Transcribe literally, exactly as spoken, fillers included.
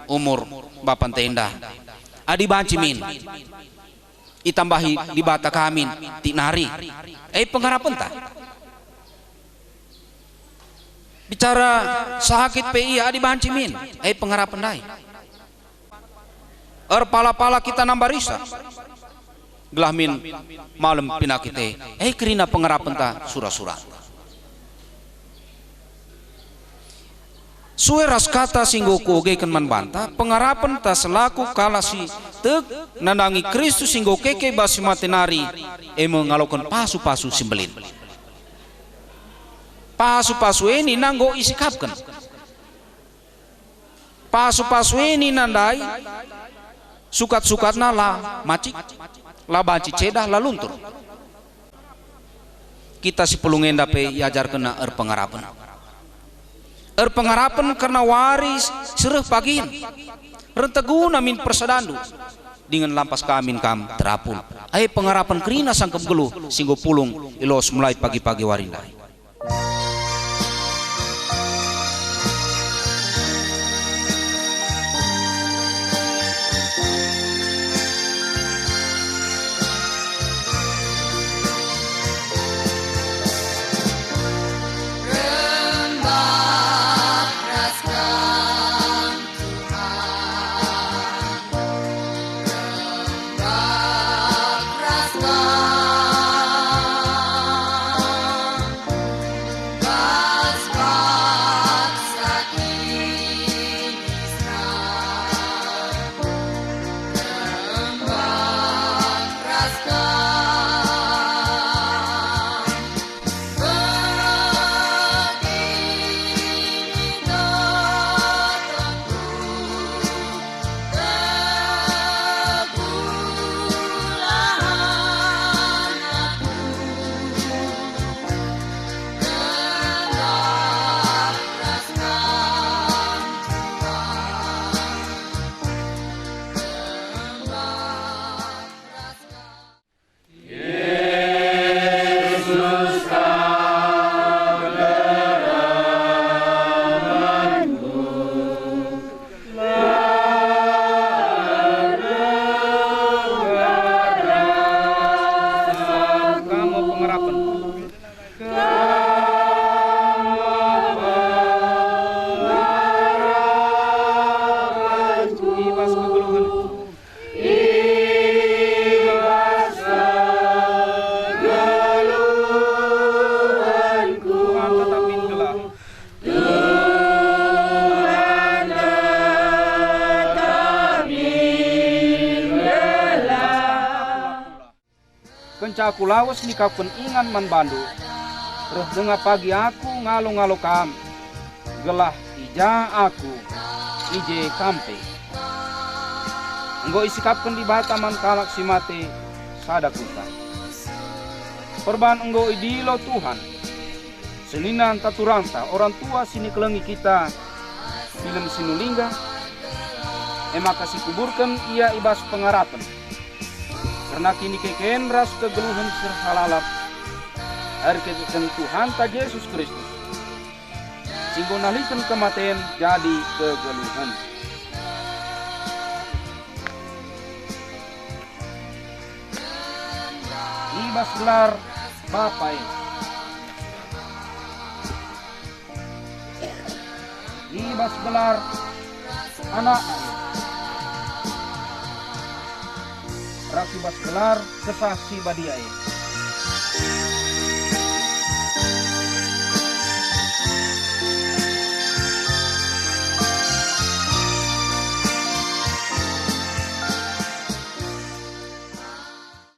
umur bapanta enda. Adi banci min itambahi Dibata ka min tik nari, e pengarapenta. Bicara sakit pe ia adi banci min, e pengarapen ndai. Erpala-pala kita nambah risa, gelah min malem penakit e, e kerina pengarapenta sura-sura. Sue ras kata si enggo kuogeken man banta, pengarapenta selaku kalak si tek nandangi Kristus si enggo keke bas si mate nari, e me ngaloken pasu-pasu si mbelin. Pasu-pasu e nina enggo isikapken. Pasu-pasu e nina ndai, sukat-sukatna la macik, la banci cedah, la luntur. Kita si pulung enda pe iajarkenna erpengarapen. Erpengarapen kerna wari si reh pagin. Rentah guna min persadandu, dingen lampas ka min kam terapul. Ae pengarapen kerina sangkep geluh si enggo pulung i los mulai pagi-pagi wari ndai. Kamu pengarapen. I bas kegeluhen. I bas kegeluhenku. Tuhan tetap min gelah. Tuhan tetap min gelah. Kenca aku lawes nikapken ingan man bandu, reh denga pagi aku ngalo-ngalo kam, gelah i ja aku, i je kam pe. Enggo isikapken Dibata man kalak si mate sada kuta. Perban enggo idilo Tuhan, senina nta turangta orang tua si nikelengi kita, bilem si nulingga, e maka sikuburken ia i bas pengarapen. Kerna kinikeken ras kegeluhen si erhalalap, erkiteken Tuhanta Jesus Kristus, si enggo naliken kematen jadi kegeluhen. I bas gelar Bapa e, i bas gelar Anak e, ras i bas gelar Kesah Si Badia e.